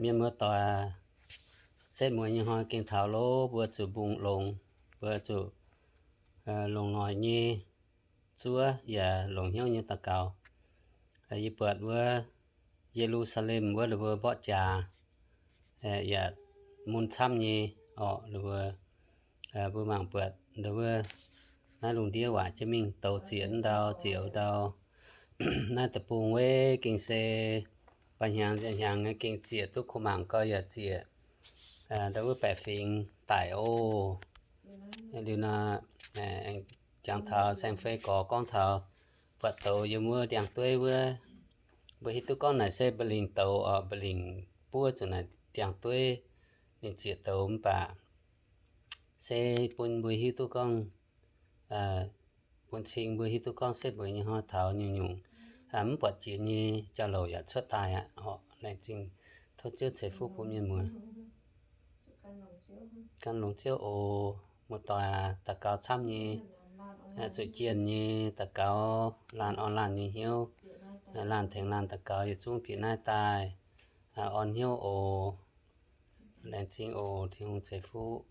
Mienh muoz-doic, setv mueiz nyei hnoi gengh taux lov, mbuo zuqc mbungh longx, mbuo zuqc longc noic nyei zuov yaac longc hnyouv nyei daux gaux. Yie buatc wuov Ye^lu^saa^lem wuov, mbuo mborqv jaax yaac mun camv nyei orqc. Mbuo mangc buatc ndau wuov, naaiv lungh ndiev waac jienv mingh douz zieqc ndau zieqc ndau. Naaiv deic-bung wuov gengh se ba'hnyangx hnyangx gengh zieqc duqv kuh mangc gau yaac zieqc ndau wuov baeqc fingx daic oc. Liuz nor, jangx taux saeng-fei gorx gorngv taux buatc douz yiem wuov ndiangx-dueiv wuov. Mbuo hiuv duqv gorngv naaic se mba'lingc douz oc, mba'lingc buov zuqc naaic ndiangx-dueiv ninh zieqc douz, mv baac se bun mbuo hiuv duqv gorngv, bun cing mbuo hiuv duqv gorngv setv mueiz nyei hnoi taux nyungc-nyungc mv buatc jiex nyei jauv-louc yaac cuotv daaih aqv oc. Laengz zingh, tov Ziouv ceix fuqv bun mienh muoz. Gan longx Ziouv oc. Muoz-doic aac, daux gaux camv nyei, zuqc jienh nyei daux gaux, laanh orn laanh nyei hnyouv, laanh tengx laanh daux gaux, yietc zungv bieqc naaiv daaih orn hnyouv oc. Laengz zingh oc. Tin-Hungh ceix fuqv.